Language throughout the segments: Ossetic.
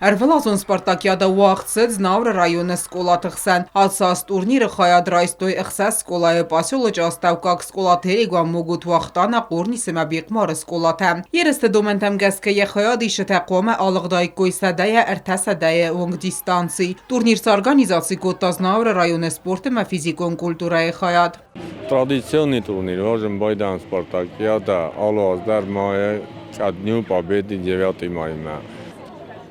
Ӕрвылазон спартакиадӕ уагъд цыд Знауыры районы скъолаты хсӕн. Ацы аз турниры хайад райстой ӕхсӕз скъолайы поселочы астӕуккаг скъола Терегуа, Мугут, Уахтана, Хъорнис ӕмӕ Бехъмары скъолатӕ. Ерысты домӕнтӕм гӕсгӕ йӕ хайадисджытӕ хъуамӕ алыгъдаиккой сӕдӕйӕ ӕртӕсӕдӕйы онг дистанци. Турнир сорганизаци кодта Знауыры районы спорт ӕмӕ физикон культурӕйы хайад. Традиционный турнир уарзын байдайӕм спартакиадӕ алы аз дӕр майы ко Дню Победы 9 маймӕ.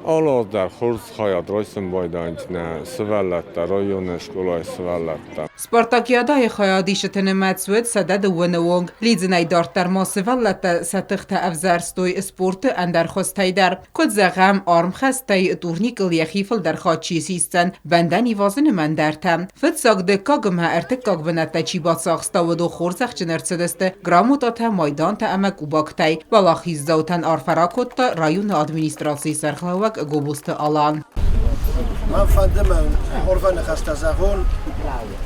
Алы аз дӕр хорз хайад райсын байдайынц нӕ сывӕллӕттӕ, районы скъолайы сывӕллӕттӕ. Спартакиадӕйы хайадисджыты нымӕц уыд 102 онг. Лидзынӕй дарддӕр ма сывӕллӕттӕ сӕ тыхтӕ ӕвзӕрстой спорты ӕндӕр хуызтӕй дӕр. Куыд зӕгъӕм, армхӕстӕй турникыл йӕхи фылдӕр хатт чи сисдзӕн, бӕндӕн ивазыны мӕндӕртӕ. Фыццаг, дыккаг ӕмӕ ӕртыккаг бынӕттӕ чи бацахста, уыдон хорзӕхджын ӕрцыдысты грамотатӕ, майдантӕ ӕмӕ кубоктӕй. Уӕлахиздзаутӕн арфӕ ракодта районы администрацийы сӕргълӕууӕг Гобозты Алан. Мӕн фӕнды мӕн арфӕ ныхӕстӕ зӕгъон,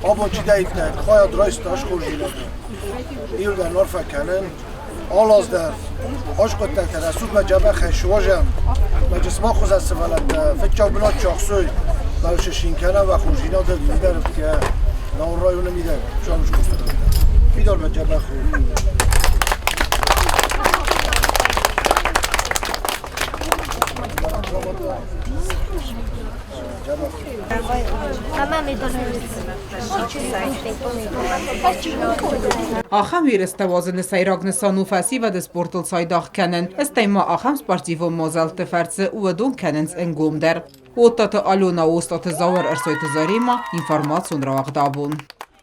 абон чидӕриддӕр хайад райста схорзинады. Иугӕр арфӕ кӕнын, алы аз дӕр аскъуыдтӕгтӕ рӕсугъдмӕ дзӕбӕхӕй суазӕм, мӕ джысма хуызӕн сывӕллӕттӕ фыццаг бынат чи ахсой, мӕ шин кӕнӕм вӕ хорздзинады мидӕг Наур районы мидӕг сӕмыс куыстытӕ. Фидармӕ дзӕбӕх у. Ахӕм ерыстӕ уадзыны сӕйраг нысан у фӕсивӕды спортыл цайдагъ кӕнын, стӕй ма ахӕм спортивон мадзӕлтты фӕрцы уыдон кӕнынц ӕнгомдӕр. Оттаты Алена, Остъаты Зауыр, Ӕрсойты Заремӕ, информацион рауагъд абон.